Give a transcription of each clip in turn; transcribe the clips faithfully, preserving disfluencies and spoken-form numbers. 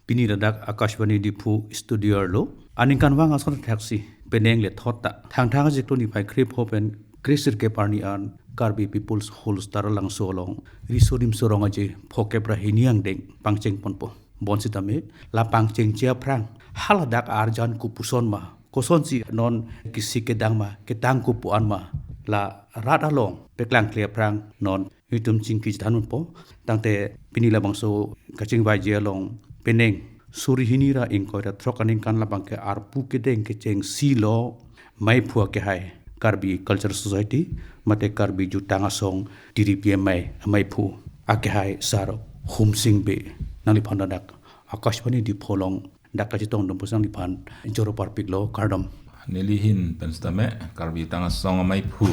Pini ladak Akashvani Diphu studio arlo aningkanvang ason thaksi penang le thot ta Thangthang achiklo niphai krepho pen kresirkep arni an Karbi People's Hall Taralangso along Riso Nimso Rong Aje phokep ra hini angdeng pangcheng ponpo. Bonsitame la pangchengche aphrang haladak arjan kopuson ma, kosonsi non kesik kedang ma, ketang kopu-an ma, la rat along peklangkle aphrang non itum chingki chethan unpo. Tangte pini labangso kachingvaiji along penang suri hini ra ingkoi ra throk aningkan labang ke arpu kedeng kechengsi lo maiphu akehai Karbi Cultural Society mate Karbi Jutang Asong T D P M I maiphu akehai Sar Humsing Bey nangliphan ladak Akashvani Diphu along dak kachetongdun pusang liphan joro parpiklo, kardom. Neli ahin pen sitame Karbi Jutang Asong amaiphu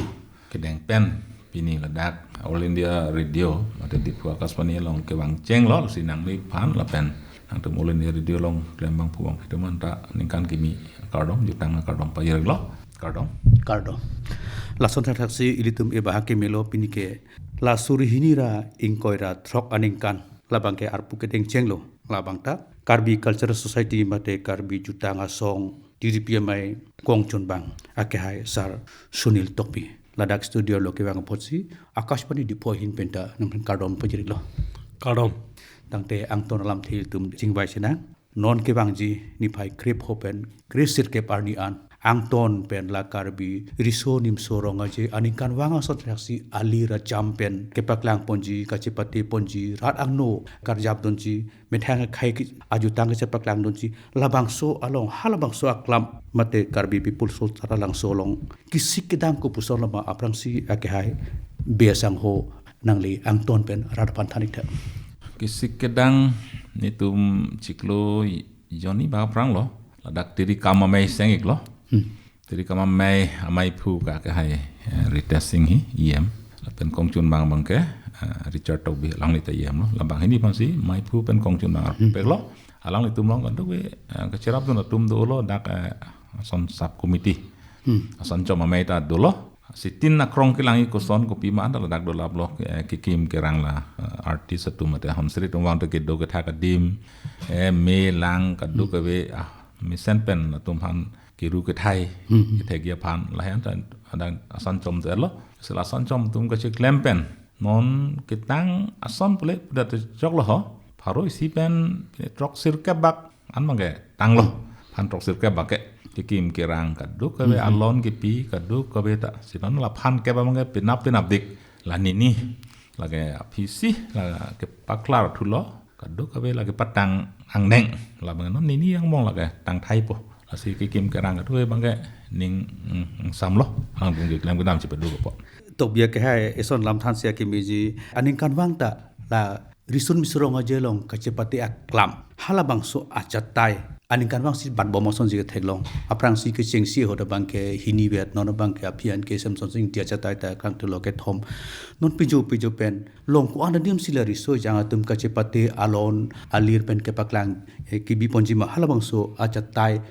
kedeng pen pini ladak All India Radio mate Diphu Akashvani along kevangchenglo, si nangliphan lapen nangtum All India Radio along klembangphu bang hitum anta ningkan kimi kardom, jutang akardom pajirlo, kardom. Kardom. Lason thakthaksi ilitum ebahak kemelo pini ke la suri hini ra ingkoi ra throk aningkan labang ke arpu kedeng chenglo. Labang ta Karbi Cultural Society mate Karbi Jutang Asong T D P M I kongchunbang akehai Sar Sunil Tokbi ladak studio arlo kevang apotsi Akashvani Diphu ahin penta nangphan kardom pajirlo. Kardom. Tangte angton alamthe ilitum chingvai sinang. Non kevangji niphai krepho pen kresirkep arni an angton pen la Karbi Riso Nimso Rong Aje aningkanvang ason thaksi alir acham pen kepaklang ponji, kachepate ponji, rat angno karjap dunji, methang akhei ke-, ajutang kechepaklangdunji, labangso along halabangso aklam mate Karbi People's Hall Taralangso along kesik kedang kopuson lo ma aphrangsi akehai Bey asangho nangli angton pen rat aphan than-ik tha. Kesik kedang netum chiklo jonni bang aphrang lo, ladak Tirikam Amei seng-iklo. Hmm. Tirikam Amei amaiphu ka akehai, eh, Ritesh Singhi E M. Lapen kongchunbang abang ke, eh, Richard Tokbi, alangli ta E M lo. Labang hini aphansi maiphu pen kongchunbang, hmm, arpeklo. Alanglitum along kadokave, eh, kacherapdun atum dolo dak, eh, ason sub committee. Hmm. Ason chom amei ta dolo. Sitin akrong kelang-ik koson kopi ma anta ladak dolaplo, eh, kekim kerang la, eh, artist atum mate honsri atum vang ta kedo kethak adim, eh, me lang kadokave, ah, mesen pen atum aphan keru kethai, hmm, hmm, kethekji aphan, lahai anta adang ason chom te lo. Si la ason chom atum kacheklem pen non ketang ason pule pudet choklo ho. Pharo isi pen throksirkep bak an abang ke tanglo. Aphan throksirkep bak ke kekim kerang kadokave, hmm, hmm, alon kepi kadokave ta. Si non la phan kep abang ke penap penapdik. La nini lake aphisi la kepaklar thulo. Kadokave lake patang angdeng. Labang non nini angbong lake tangthaipo. Lasi kekim kerang kadokave abang ke ning, mm, samlo. Alangtum keklem kedam chepaduk po. Tokbi akehai eson lam thansi akemiji aningkanvang ta la Riso Nimso Rong Aje along kachepate aklam halabangso achatai aningkanvangsi batbom asonsi ketheklong. Aphrangsi kechengsi ahut abang ke hini vet, non abang ke aphi an ke Semsonsing Ingti achatai ta kangthulo kethom. Non pijo pijo pen long ko-an adimsi la riso ejang atum kachepate alon alir pen kepaklang, eh, kebi ponji ma halabangso achatai,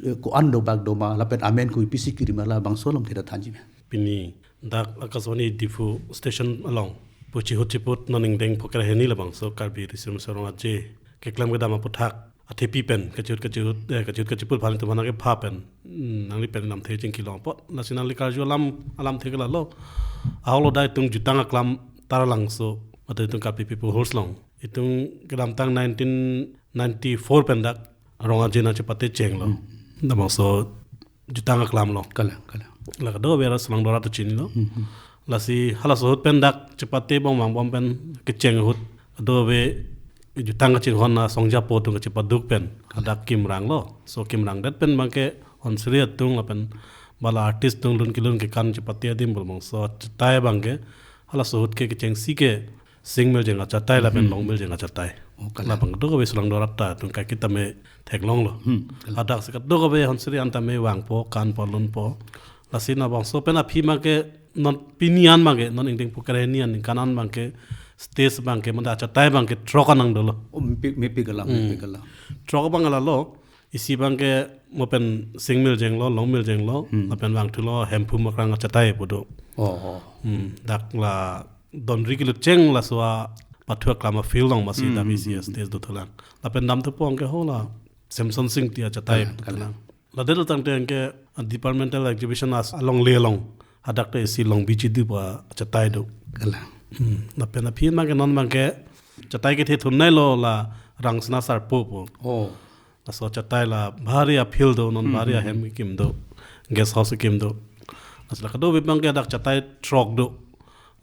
eh, ko-an dobak doma lapen amen ko-ipisi kiri ma labangso alamthe ta thanji ma. Pini dak Akashvani Diphu station along pu chihut chiput non ingdeng phokep ra hini labangso Karbi Riso Nimso Rong Aje keklem kedam aputhak athepi pen kachihut kachihut, eh, kachihut kachiput aphan itum aphan kepha pen, mm, nangli pen lamthe chingki longpo. Lasi nangli karju alam, alamthe ke lalo. Ahok lo dak itum jutang aklam Taralangso mate itum Karbi People's Hall along itum kedamtang nineteen ninety-four pen dak Rong Aje nangchepate chenglo. Hmm. Labangso jutang aklam lo. Kalang, kalang. La kadokave ra sulangdo arat ta chinilo. Hmm, hmm. Lasi halaso ahut pen dak chepate bom vangbom pen kecheng ahut kadokave jutang kachinghon asong japo atum kachepaduk pen, kalang, dak kimranglo. So kimrangdet pen abang ke honsri atum lapen bala artist atum lun kelun kekan chepate adim bol bangso achatai abang ke halaso ahut ke kechengsi ke sing miljeng achatai lapen, mhm, long miljeng achatai. Oh, kalang. Labang kadokave sulangdo arat ta itum kaiketa me theklonglo. Hmm, kalang. Ladak si kadokave honsri an tame vangpo, kanpo, lunpo. Lasi labangso pen aphi abang ke non pini an abang ke, non ingdeng phokep ra hini an ningkan an abang ke stage abang ke mate achatai abang ke throk an nangdolo. Oh, mepik, mepik kalang, hmm, mepik kalang. Throk abang lalo, isi abang ke mo pen sing miljeng lo, long miljeng lo, hmm, lapen vangthulo Hemphu Makrang achatai pu do. Oh, oh. Hmm, dak la Donri Kelut Cheng laso a pathu aklam a-field along masi Hmm, dam hmm, isi hmm, stage dothulang. Lapen damthupo anke ho la Semson Sing Ingti achatai Kalang, dothulang. Ladet tangte anke departmental exhibition as along le along hadak te isi Longbi Chidip achatai do. Kalang. Hmm. Lapen aphi abangke non abangke chatai kethe thunnei lo la Rangsina Sarpo pu. Oh. Laso chatai la bhari a-field do, non Hmm, bhari hmm, ahem hmm. Kekim do, guest house kekim do. Laso la kadokave abangke dak chatai throk do.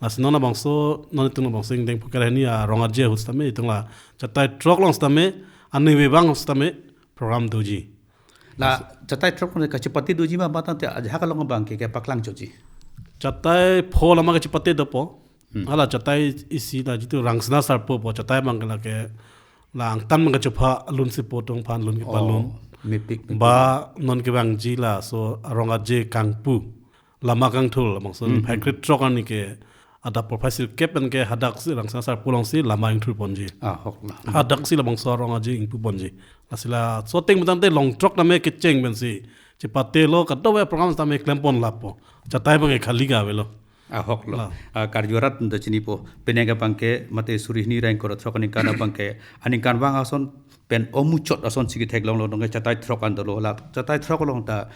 Lasi non abangso, non itum abangso ingdeng phuker hini arong aje ahut sitame itum la chatai throk along sitame, aningve abang sitame program doji. La chatai throk along kachepate doji ma, matang te ajahak along abangke kepaklang choji. Chatai pho lama kachepate dopo. Hmm. Hala chatai isi la jitu Rangsina Sarpo pu chatai abangke lake la angtan abangke chopha alun si po tong aphan lun kepalun. Oh, mepik, mepik. Ba non kevangji laso arong aje kangpu lama kangthur labangso Hmm, niphai hmm. kre-throk arni ke adap porphai sirkep pen ke hadak si Rangsina Sarpo along si lama ingthur ponji. Ah, hok la. Hadak si labangso arong aje ingpu ponji. Lasi laso ateng matang te long throk tame kecheng pensi chepate lo, kadokave program tame klem pon lapo. Chatai abangke khali ke avelo. Ah, hok lo. La. Ah, karju arat do chinipo. Penang abangke mate suri hini ra ingkoi ra throk aningkan abangke aningkanvang ason pen omuchot ason si ketheklong lo, nonke chatai throk an dolo, la chatai throk along ta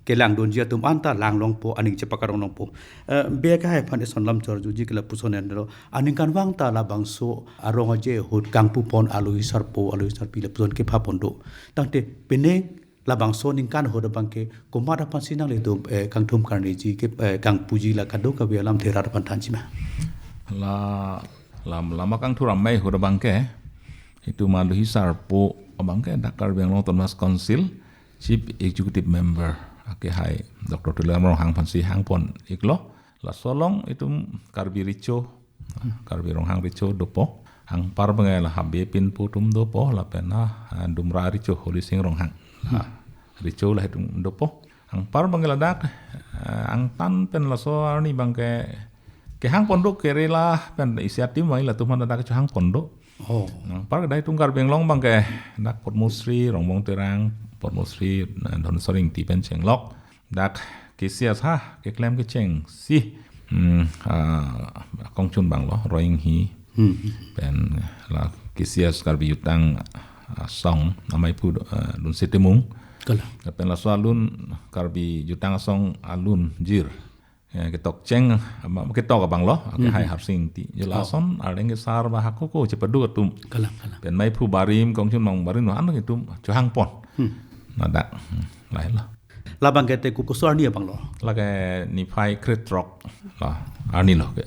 kelangdunji atum anta langlongpo, aning chepakarong longpo. Eh, bia ke hai aphan eson lam chorjuji ke lapuson an dolo. Aningkanvang ta labangso arong aje ahut kangpu pon alohi sarpo, alohi sarpi lapuson kepha pon do. Tangte penang labangso aningkan ahut abangke komat aphan si nanglitum, eh, kangthum karneji ke, eh, kangpuji la kadokave alamthe rat aphan thanji ma? La, lam, lama kangthur amei ahut abangke itum alohi sarpo abangke dak Karbi Anglong Autonomous Council Chief Executive Member akehai Doctor Tuliram Ronghang aphan si hang pon iklo. Laso along itum Karbi Recho, Karbi Ronghang Recho dopo. Anpar abangke la Habe Pinpo atum dopo, lapen ah, Dumra Recho Holy Sing Ronghang. Ah, Recho la itum dopo. Anpar abangke ladak, eh, angtan pen laso arni abangke kehang pon do kerela pen isi atim wai latum han dak kehang pon do. Oh. Anpar kedai itum Karbi Anglong abangke dak Padma Shri Rongbong Terang, Padma Shri, eh, Dhaneswar Ingti pen chenglok. Dak K C S ha keklem kecheng si, hmm, ah, kongchun abang lo, Roy Enghi. Hmm. Pen la K C S Karbi Jutang Asong amei pu, ah, Lunse Timung. Kalang. Pen laso alun Karbi Jutang Asong alun jir. Ya, ketok cheng, ama, ketok abang lo, oke, Hmm. hai Harsing Ingti. Jela Oh. ason, arleng kesar ba hako ko, chepadu atum. Kalang, kalang. Pen mei phu barim, kongchun abang barim, no, ano itum, chohang pon. Hmm. Nadak, hmm, lahelo. Labangke te ku koso arni abang lo? Lake niphai kre-throk lo, arni lo ke.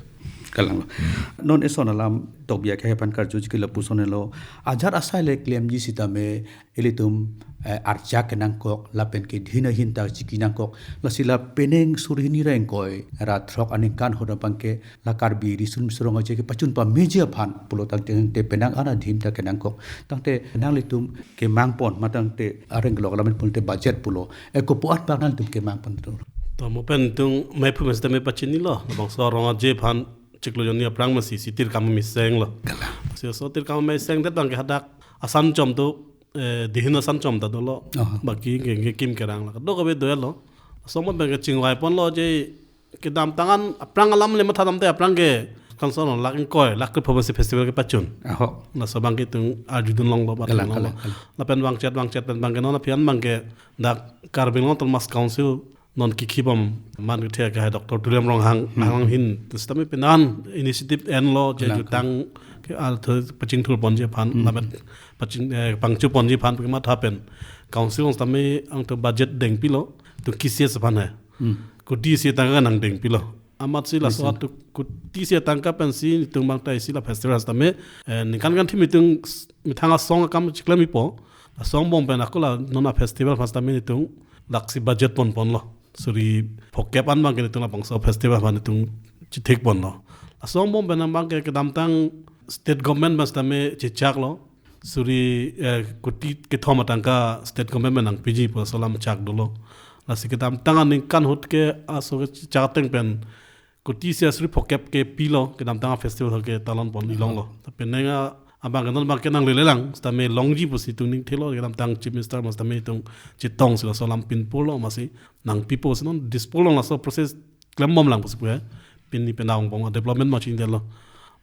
Kalang lo. Hmm. Non eson alam tokbi akehai aphan karjuji ke lapuson lo. Ajat asai le klemji sitame ilitum, eh, archak kenangkok, lapen ke dhin ahin ta chiki nangkok. Lasi la penang suri hini ra ingkoi ra throk aningkan ahut abangke la Karbi riso nimso arong aje kepachun pameji aphan pulo tangte, tangte penang an adhim ta kenangkok. Tangte nanglitum kemang pon, matang te areng kelok lamen pulote budget pulo. Eh, kopu-an abang nanglitum kemang pon tu? To mo pen itum mei phu mes tame pachini lo, labangso arong aje aphan chiklo jonni aphrang masi sitir kam mesen lo. Kalang. Si so tir kam mesen det abangke hadak asan chom tu, eh, dihin asan chom ta dolo. Aha. Baki ke, kekim kerang la. Kadokave do lo. Laso mo abangke chingvai pon lo je kedamtang an aphrang alam le matha damte aphrang ke kangson lo lak ingkoi, lak kre-pho masi festival kepachun. Aho. Laso abangke itum arjudun longlo, bat Kalang, longlo. Kalang, kalang. Lapen vangchet, vangchet pen abangke non aphi an abangke dak Karbi Anglong Autonomous Council non kikhi bom man kethe akehai Doctor Tuliram Ronghang, Hmm. Hanghang ahin, sitame penan initiative enlo, je Kalang, jutang ke, ah, thu, pachingthur ponji aphan, Hmm. lapen paching, eh, pangchu ponji aphan, kematha pen council along sitame angto budget dengpilo, to K C S aphan hai. Hmm. Kuti isi atangka nangdengpilo. Amatsi laso Yes, sir. atu kuti isi atangka pensi itum abang ta isi la festival sitame, eh, ningkan kan thim itum s-, methang asong akam chiklem ipo. Asong bom pen ako la non a-festival aphan sitame itum laksi budget pon ponlo. Suri phokep an abangke itum labangso festival aphan itum chithik ponlo. Asong bom pen abangke kedamtang state government aphan sitame chechaklo. Suri, eh, kuti kethom atangka state government pen nangpiji pu laso alam chak dolo. Lasi kedamtang aningkan ahut ke aso kechak ateng pen kuti isi asuri phokep ke pilo, kedamtang a-festival ke talon pon ilonglo. Aha. Tapi neng a, abang ke non abangke nanglelelang, sitame longji pusi itum ningthelo, kedamtang Chief Minister mas sitame itum chetong si laso alam pinpolo masi nangpipo si non Dispur along laso process klem bomlang pusi pu ya. Pini penang bom development ma chingdelo.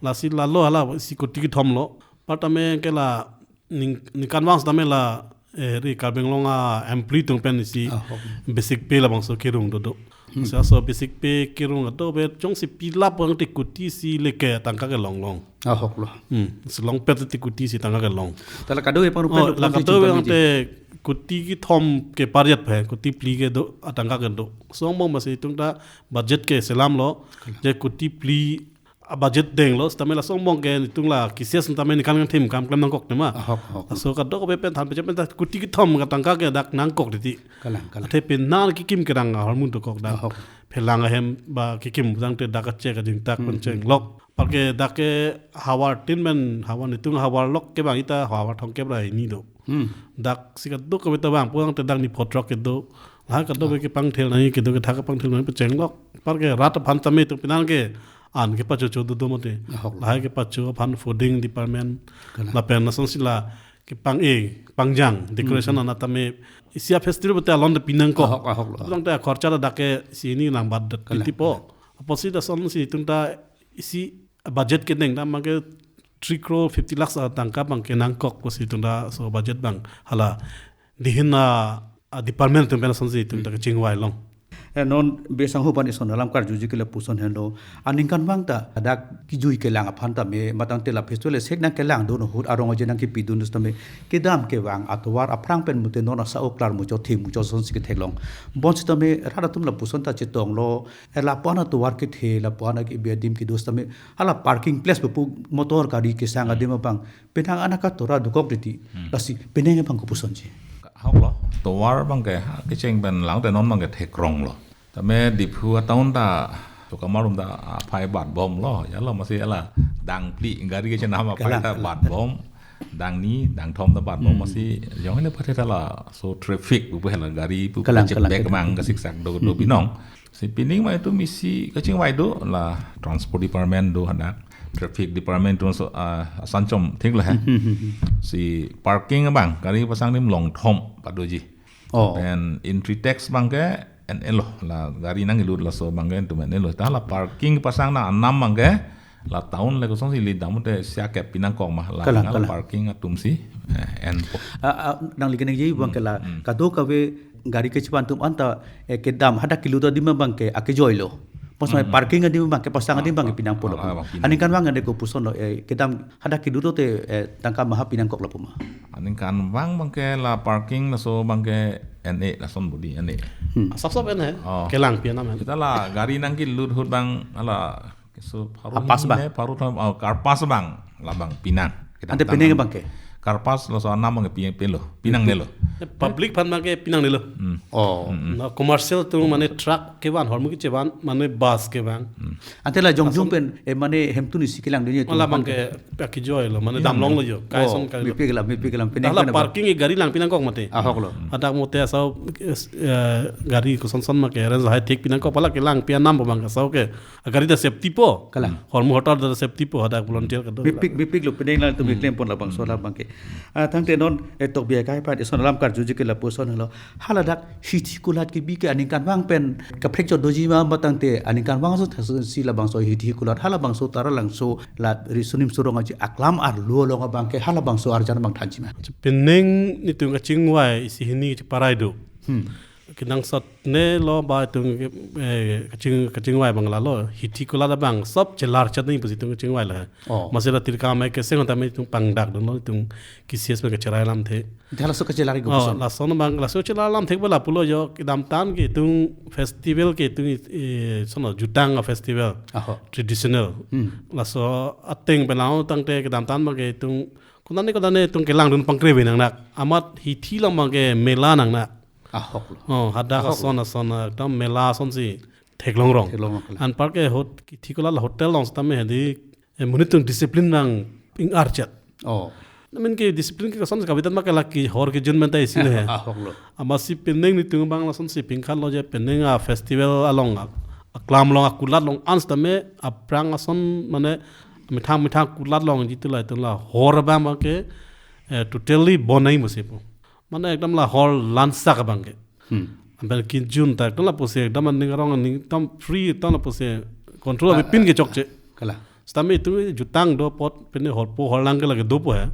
Lasi lalo hala isi kuti kethom lo. Par tame ke la ning, ningkan vang setame la, eh, ri Karbi Anglong a employee atum pen isi Ahok. Basic pay labangso kerung dodo. Hmm. Sa so basic pay kerung dodo be jongsi pilap vang te kuti isi le ke tangka kelong long. Ahok lo. Hmm. Si longpet te kuti isi tangka kelong. Ta la kadokave pang Oh, rupen la pang kadokave chington ang te kuti kethom ke pariat phe, kuti phli kedo, atangka kedo. So angbong masi itum ta budget ke selam lo, je kuti phli a budget deng lo, setame laso angbong ke itum la K C S tame ningkan kethom kam klem nangkok tema. Ahok, ahok. So kadokave pen than peche pen ta kuti kethom katangka ke dak nangkok titi. Kalang, kalang. Athe pen nang kekim kerang ahormu dokok dak. Ahok. Phelang ahem ba kekim tangte dak ache kajingtak Hmm, pen hmm. chenglok. Par ke dak ke havar tin men havar nitum havar lok ke bang ita havar thomkep ra hini do. Hmm. Dak si kadokave ta bang pulang te dak ni photrok kedo. Lahai kadokave kepangthel nangji kedo kethak kepangthel nangji pachenglok. Par ke rat aphan tame itum penang ke an kepachocho dodo mate. Ahok. Lahai kepacho aphan fooding department. Kalang. Lapen lasonsi la kepang-e, pangjang, decoration Hmm. ana tame isi a festival te alon de pi nangkok. Ahok, ahok lo. Pulang te khorcha ta dak ke isi hini nang bad Kalang, titi po. Apotsi lasonsi itum ta isi budget kedeng ta abang ke three crore fifty lakhs atangka abang ke nangkok pusi itum ta so budget abang hala dihin a, a department atum pen lasonsi itum ta kachingvai long. Eh, non Besangho aphan ison alam karjuji ke lapuson henlo. Aningkan vang ta dak kijui kelang aphan tame matang te la festival sek nangkelangdun ahut arong aje nangkepidun setame kedam kevang atovar aphrang pen mute non asa oklar muchot the muchot asonsi ketheklong. Bonsitame rat atum lapuson ta chetonglo, eh, lapu-an atovar kethe, lapu-an ke bi adim kedo setame hala parking place pupu motor gari kesang Hmm. adim abang penang ana katora dokok titi. Hmm. Lasi penang abang kopusonji. Ahok lo, tovar abang ke ha, kecheng pen lang te non abang ke theklonglo. Tame Diphu a-town ta, to kamarum ta aphai bat bom lo, ya lo masi hala dang phli gari kechenam aphai Kalang, ta kalang. bat bom. Dang ni, dang thom ta bat bom Hmm. masi, jong le pathe ta laso traffic pupu hala gari pupu Kalang, kalang, chepek kalang. mang kasiksak do do Hmm. binong. Si pining ma itum isi kachingvai do la transport department do hadak, traffic department do so, ah, asan chom thik la he. Hmm, hmm, hmm, hmm. Si parking abang gari pasang adim long thom padoji. Oh. Then entry tax abang ke en-e lo la gari nangkelut laso abang ke itum en-e lo. Ta la parking pasang nang anam abang ke la town le kosonsi le dam te sia kep pi nangkok ma la Kalang, nang la kalang. parking atum si, eh, enpo. Ah, ah, nangli keningje abang ke la Hmm. kadokave gari kechevan atum anta, eh, kedam hadak kelut adim abang ke akejoi lo. Pas Hmm. parking adim abang ke pasang adim abang ke Ah, pi nangpo lo. ah, abang pi nang. Aningkan vang ande kopuson lo, eh, kedam hadak kelut te, eh, tangka maha pi nangkok lapu ma. Aningkan vang abang ke la parking laso abang ke en-e lason budi en-e. Hmm. Asap sap en he. Oh. Kelang pi anam en. Kita la gari nangkelut ahut abang hala so pharu Apas hini bang. ne, pharu thom, oh, karpas abang labang pi nang. Kita Ante pi nang penang abang ke? Karpas laso anam abang ke pi, pi lo, pi nangne lo. Eh, public aphan abang ke pi nangne lo. Hmm. Oh. Hmm, hmm. Na commercial atum mane truck kevan, hormu kechevan, mane bus kevan. Hmm. Ante la jongjung Lason pen, eh, mane hemtun isi kelangdunji atum Mala abang abang ke akejoi lo, mane Hmm. dam long lo jo. Kai Oh, son kai lo. mepik lam, mepik lam, penang Hala penang abang. parking e gari lang pi nangkok mate. Ahok lo. Hadak mute asau, eh, gari koson son ma ke arrange hai thik pi nangkok pu la kelang pi anam abang asau ke. Gari ta safety po. Kalang. Hormu hotar ta safety po hadak volunteer kedo. Mepik, mepik lo penang lang tu Hmm. meklem pon labangso labang ke. Ah, tangte non, eh, Tokbi akai aphan ison alam karjuji ke lapuson lo. Hala dak hithi kulat kebi ke aningkan vang pen kaprek chot doji ma matang te aningkan vang so thasu si labangso hithi kulat halabangso Taralangso la Riso Nimso Rong Aje aklam arlo along abang ke halabangso arjan abang thanji ma. Penang nitum kachingvai isi hini cheparai do. Hmm. Kenangsot ne lo ba itum, eh, kaching, kachingvai abang lalo. Hithi kulat abang sop chelar chat ni pusi itum kachingvai la. Oh. Masi la tirka mai keseng tame itum pangdak dun lo itum K C S me kacherai alamthe. Ante laso kachelar Oh, kopuson. laso no abang, laso chelar alamthe ba lapulo jo, kedamtang ke itum festival ke itum, eh, sono jutang a festival. Aho. Traditional. Hmm. Laso ateng pelang tangte kedamtang abang ke itum, konane konane itum kelangdun pangkreve nangnak. Amat hithi lang abang ke mela nangnak. Ahok lo. Oh, hadak Ahok lo. ason ason, ekdam mela asonsi theklong rong. Theklong rong, kalang. Anpar ke hot, hithi kulat la hotel along setame hedi, eh, monit atum discipline abang ing-archet. Oh. Namen ke discipline ke koson kavitat ma ke la kehor kejun pen ta isi le he. Ahok lo. Amatsi penang nitum abang lasonsi pingkan lo je penang a festival along a, aklam along akulat along an setame aphrang ason mane methang methang kulat along jitu la itum la hor abang abang ke, eh, totally bon nai musi pu. Mane ekdam la hor lansak abang ke. Hmm. Ampen kejun ta ekdam lapusi ekdam aning arong aning ekdam free ekdam lapusi control Ah, abang pin ah, kechokche. Kalang. Sitame itum jutang do apot pine horpo horlang ke lake dopo he.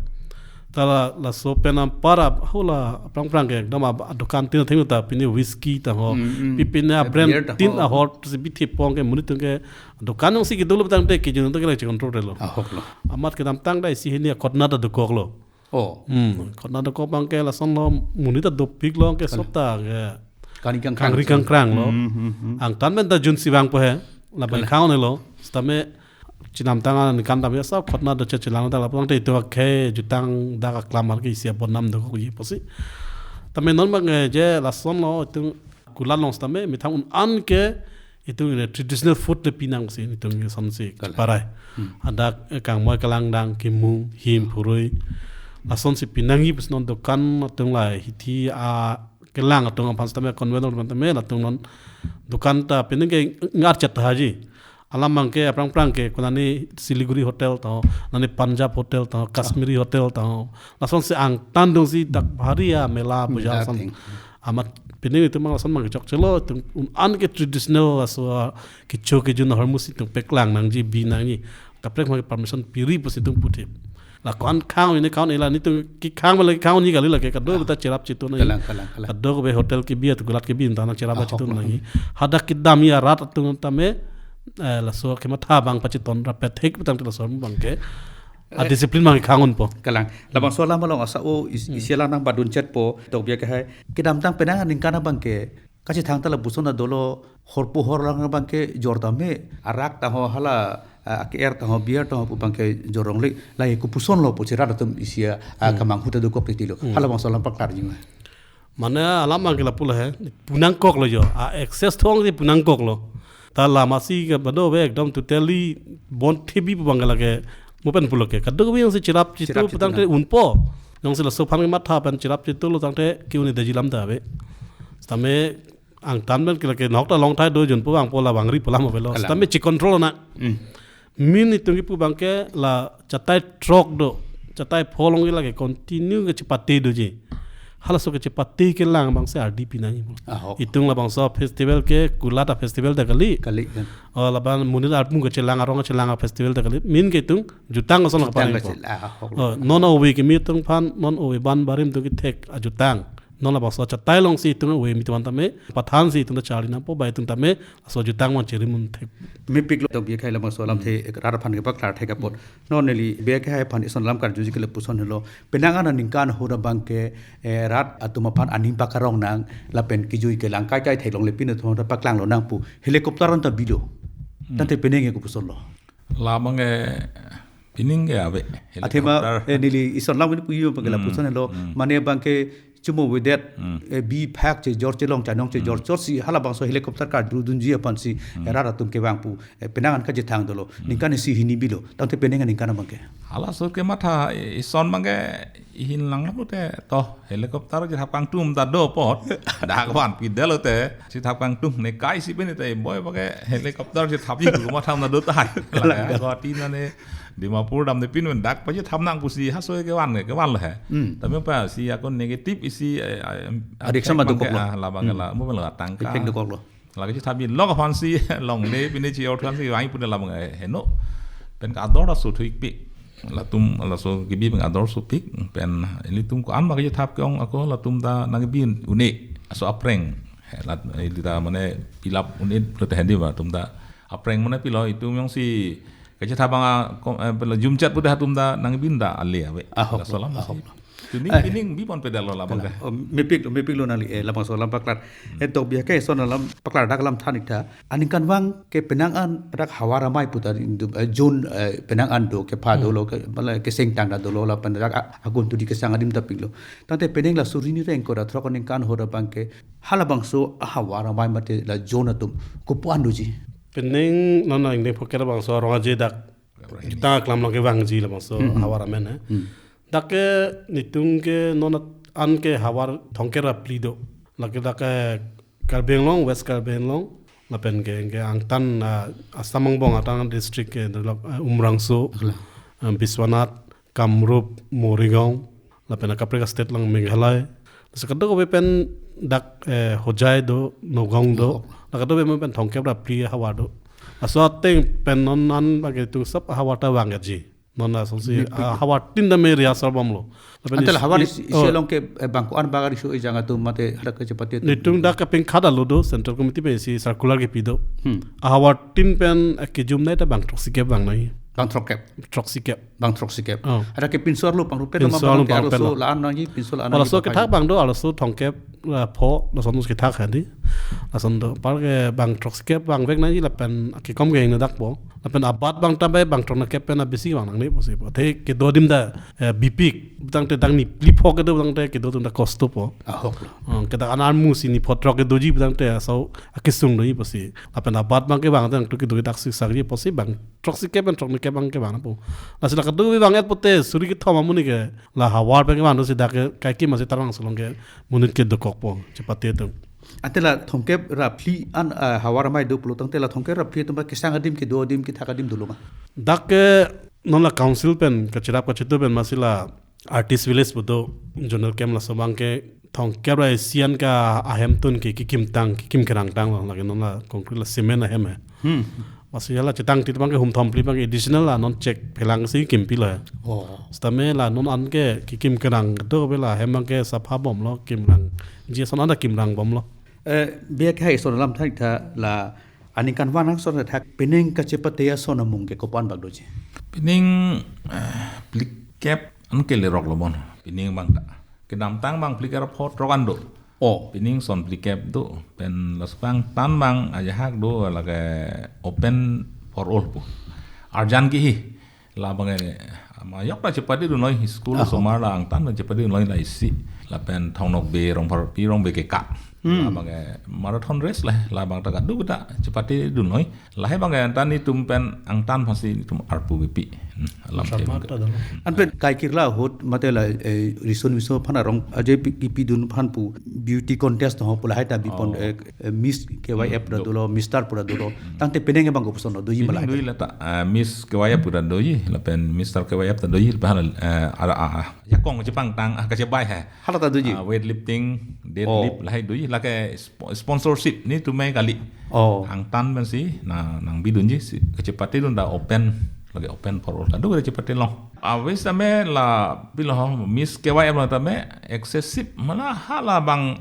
Ta la, laso pen ampara hula aphrang phrang ke ekdom ab-, adukan tin theng ta pine whisky ta ho. Mm, mm. Pi pine a brand Beer ta tin ho. Ahor si bithi pong ke monit atum ke dukan jongsi kedo lo tangte kejun atum ke lake control lo. Ahok lo. Amat kedamtang da isi hini a khotna ta dokok lo. Oh. Hmm, khotna dokok abang ke lason lo monit ta dopik lo ke Kal- sop ta ke Kangri kangkrang. Kangri kangkrang lo. Hmm, hmm, hmm. Angtan pen ta junsi vangpo he. Lapen Kal- khang lo. Sitame chenamtang aningkan tame sa khotna do chechelang ta lapen te itum akhei jutang dak aklam ar ke isi abon nam dokok ji pusi. Tame non abang, eh, je lason lo itum kulat long sitame methang un-an ke itum le traditional food le pinang si itum ke son si Kalang. Parai. Hmm. Hadak, eh, kangmoi kalangdang, kimung, him, phurui. Lason si pinangji pusi non dukan atum la hithi a kelang atum aphan sitame convenient atum tame latum non dukan ta pining ke ngar chat haji. Alam abang ke aphrang phrang ke konani Siliguri hotel ta ho, nani Punjab hotel ta ho, Kashmiri hotel ta ho. Lason si angtan dong si dak bhari a mela Mela puja son. Thing. Amat pining itum abang lason abang ke chokchelo itum un-an ke traditional laso kecho kejun ahormu si itum peklang nangji bi nangji. Kaprek abang ke permission piri pusi itum puthip. La ko-an khang ini khang ila nitum kekhang bela kekhang ni kali lake kado beta cherap chitu nangji. Kalang, kalang, kalang. Kado ke be hotel kebi atu kulat kebi ta nang cherap Ah, chitu hok, nangji. Hadak kedam ya rat atum tame, eh, laso kematha abang pachiton rapet hek petang laso abang ke. A Eh. Discipline abang khang unpo. Kalang. Labangso alam along asa o is-, Hmm. isi alang nangpadun chetpo, tokbiak ke hai. Kedamtang penang aningkan abang ke kachethang ta lapuson ta dolo horpo horlang abang ke jor tame arak ta ho hala, ah, aker ta ho beer ta ho pu abang ke jor longle la kopuson lo pu cherat atum isi a, ah, Hmm. kamanghu ta dokok titi lo. Hmm. Halabangso alam paklar jima. Mane alam abang ke lapu la he, punangkok lo jo. A access thong di punangkok lo. Ta lama si ke bado be ekdom totally bon thibi pu abang ke lake mo pen pulo ke. Kado ke yang si cherap chitu Cherap chitu putang na. Te unpo. Yang si laso aphan kematha pen cherap chitu lo tangte ke uni daji lam ta be. Sitame angtan pen ke lake nok ta long thai do junpo abang po la bangri pu alam avelo. Kalang. Sitame chi control na. Hmm. Min itum kipu abang ke la chatai throk do, chatai pholong ke lake continue ke chepate doji. Halaso ke chepate kelang abang si ardi pinangji. Ahok. Itum labangso festival ke kulat a festival ta kali. Kali kan. Oh, laban monit arpung kechelang arong kechelang a festival ta kali. Min ke itum jutang ason Jutang kapaning ke po. Chel-, ah, ahok. Oh, non ove kimi atum aphan, non ove ban barim atum kethek ajutang. Non labangso chatai along si itum ove mi atum tame, pathan si itum ta charli nangpo, ba itum tame, laso jutang abang cherimun thek. Mepik lo tokbiak hai labangso alam Hmm. the, rat aphan kepaklar thek apot. Non neli biak hai aphan ison alam karjuji ke lapuson helo. Penang an aningkan ahut abang ke, eh, rat atum aphan aning pakarong nang, lapen kejui kelang kaikai theklongle pin atum ta paklang lo nang pu. Helicopter an ta bilo. Hmm. Tangte penang ke kopuson lo. Labang, eh, pining ke ave. Athema, Helicopter. Eh, neli ison alam ini puyo abang ke Hmm. lapuson helo. Hmm. Mane abang ke chumo vedet, Hmm. eh, bi phak chejor chelong chanong chejor Hmm. chor si halabangso helicopter karju dunji aphan si Hmm. eh, rat atum kevang pu, eh, penang an kachethang dolo. Hmm. Ningkan isi hini bilo. Tangte penang aningkan abang ke. Halaso kematha, eh, ison abang ke ihin lang lo te to helicopter chethap kangtum ta do apot. Dak vanpi det lo te chethap kangtum ne kai si pini te boi abang ke helicopter chethapji pu matham na do tahai. Kalang. Guwahati nane Dimapur damde pin dak pachethap nang pusi halaso kevan kevan lo he. Hmm. Tapi apa si akun negative isi, eh, eh, Adik sama effect abang ke, dokok lo. Ah, labang ke Hmm. la, mo abang la tangka. Effect dokok lo. Lake chethapji lok aphan si longle pine chi or than si vang pu labang, eh, heno. Pen ke ador aso thuik pi. Latum laso kebi pen ador sopik pen ilitum ko-an ma kachethap ke-ong ako latum ta nangkebi un-e aso apreng. He, lat, ili ta mane pilap un-e lo te hedi ba atum ta apreng mane pilo itum jongsi kachethap abang a, kom, eh, pela jumchat pu dah atum ta nangkebi un ta ale ave. Ahok, Laso alam ahok. Si. Tuni Eh. pining bipon pedal lo labang Kalang. Ke. Oh, mepik lo, mepik lo nangli, eh, labangso alam paklar. Hmm. Eh, tokbiak ke ison alam paklar dak alam than ik tha. Aningkanvang ke penang an dak havar amei pu ta indo, eh, June, eh, penang an do kepha do Hmm. lo ke, mala keseng tang ta dolo lapen dak a-, akun tudi kesang adim ta pik lo. Tangte penang la suri ni reng ko ra throk aningkan ahut abang ke halabangso havar amei mate la June atum kopu-an doji. Penang non nang deng phoker labangso arong aje dak. Kaprek ini. Kita aklam lake vangji labangso Hmm, hmm. havar amen, eh. Hmm. Dak ke netum ke non an ke havar thongkep ra phli do. Lake dak ke Karbi Anglong, West Karbi Anglong, lapen ke, ke angtan, ah, Assam angbong angtan district ke, dak, ah, Umrangso, Kalang. Ah, Biswanath, Kamrup, Morigaon, lapen kaprek state lang Meghalaya. Lasi kadokave pen dak, eh, Hojai do, Nagaon do, Oh. la kadokave pen thongkep ra phli havar do. Laso ateng pen non an bagi tung sab ahavar ta vang ji. Non lasonsi, Mepik. Ah, havar tin tame rehearsal bomlo. Lapen Antel is-, havar is-, is-, oh. Isi along ke, eh, bang ko-an bang riso ejang atum mate hadak kachepate atum. Netum dak kapeng khada lo do, Central Committee pen isi circular kepi do. Hmm. Ahavar tin pen, eh, kejum nai ta bang throksi kep vang nai. Bang throksi kep. Throksi kep. Bang throksi kep. Oh. Ada ke pinso arlo pangrup pen Pinso ma arlo bang ke pangrup arloso pen lo. La-an nangji, pinso la-an nangji Arloso bapak kethak ji. Bang do, arloso thomkep, eh, pho, lason mus kethak hadi. Lason do, apar ke bang throksi kep vang vek nangji lapen kekom ke hingno dak po. Lapen abat bang tambe bang throk na kep pen abisi vang nangne pusi po. Te kedo adim ta, eh, bipik. Tangte dang ni phli pho kedo tangte kedo atum ta kosto po. Ahok lo. Hmm, kedo an-an musi ni pho throk kedoji tangte aso akesung doji pusi. Lapen abat bang ke bang tang tu kedo dak sik sakji pusi bang throksi kep pen throk ni kep bang ke vang po. Lasi la kedo bang et pote suri kethom amonit ke la havar pen ke vang dosi dak ke kaikim asi tarang solong ke monit ke dokok po chepate atum. Ante la thomkep ra phli an, ah, havar amei do pulo tangte la thomkep ra phli atum ba kesang adim kedo adim kethak adim dolo ma? Dak ke non la council pen kacherap kachetu pen masi la artist village pu do zonal camp laso bang ke thomkep ra isian ka ahem tun ke kekim tang, kekim kerang tanglo, lake non la concrete la cement ahem he. Hmm. Masi hala chetang ti bang ke hum thom phli bang ke additional la non chek phelang si kimpi lo he. Oh. Sitame la non an ke kekim kerang do be la hem bang ke sapha bomlo, kimrang. Ji ason an ta kimrang bomlo. Eh, biak hai son alam thak tha la aningkanvang ason thak pining kachepate ason amung ke kopan bak doji? Pining, eh, phlikep an ke lerok lo bon. Pining bang ta. Kedamtang bang phlikep ra pho throk an do. Oh. Pining son phlikep do. Pen laso angtan bang ajahak do lake open for all pu. Arjan ke hi. Labang ke, ama yok ta chepate dunloi, school Aho. Osomar la angtan ta chepate dunloi la isi. Lapen Thong Nokbe, Rongpharpi Rongbe ke ka. Hmm. Labang ke marathon race la, labang ta kadu ta chepate dunloi. Lahai bang ke angtan netum pen angtan aphansi netum arpu bipi. Hmm, alam Sama te bang ke. Ta dong. Anpen kaikirla ahut mate la, eh, riso miso aphan arong aje pi, pi dun aphan pu beauty contest ho pu lahai ta bipon, Oh. eh, eh, Miss K Y F Hmm, pura do. Dolo, Mister pura dolo. Hmm. Tangte penang bang ko puson doji Pining malai. Doji la ta, ah, Miss K Y F pura doji, lapen Mister K Y F ta doji, lapen, eh, ara, ah, ah, jakong chepangtang, ah, kachebai he. Hala ta doji? Ah, weightlifting, Oh. deadlift, lahai doji, lake spo-, sponsorship netum kali. Oh. Angtan pensi, na, nangbi dunji, si, kachepate dun ta open, lake open for all. Kadu kachepate long. Awis tame la pilo ho, Miss K Y F lo tame excessive mala hala bang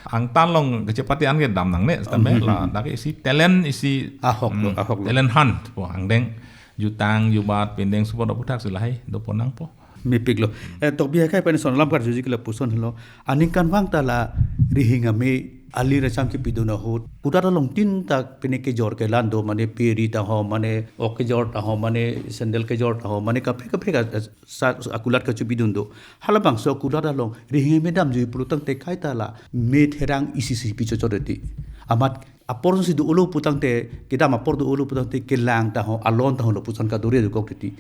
angtan long kachepate an ke dam nangne tame la dak isi talent isi Ahok lo, mm, ahok lo. Talent hunt po angdeng jutang jubat pindeng support aputhak si lahai dopo nangpo. Mepik lo. Eh, Tokbi akai pen son alam karjuji ke lapuson lo. Aningkanvang ta la rihing ame ali racham kepidun ahut. Kudat along tin ta pine kejor kelang do mane peri ta ho mane ok kejor ta ho mane sandal kejor ta ho mane kaprek kaprek a, a, sa, akulat kachepidun do. Halabangso akulat along rihing ame damjui pulo tangte kaita la me therang isi si pi chochot eti. Amat apor si do ulo pu tangte kedam apor do ulo pu tangte kelang ta ho alon ta ho lapuson kadore dokok eti.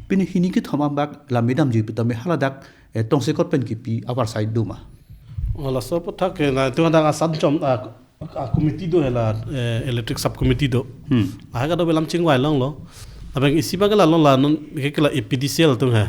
Pine hini kethom abak la me damjui pu tame haladak eh, tongsekot pen kipi abar side do ma? Oh, laso aputhak ke na tu ada asat jom, ah, ah, committee do hela, eh, electric sub committee do. Hmm. Lahai kado belam chingvai longlo. Abang isi bang ke la long la non ke ke la A P D C L atum he.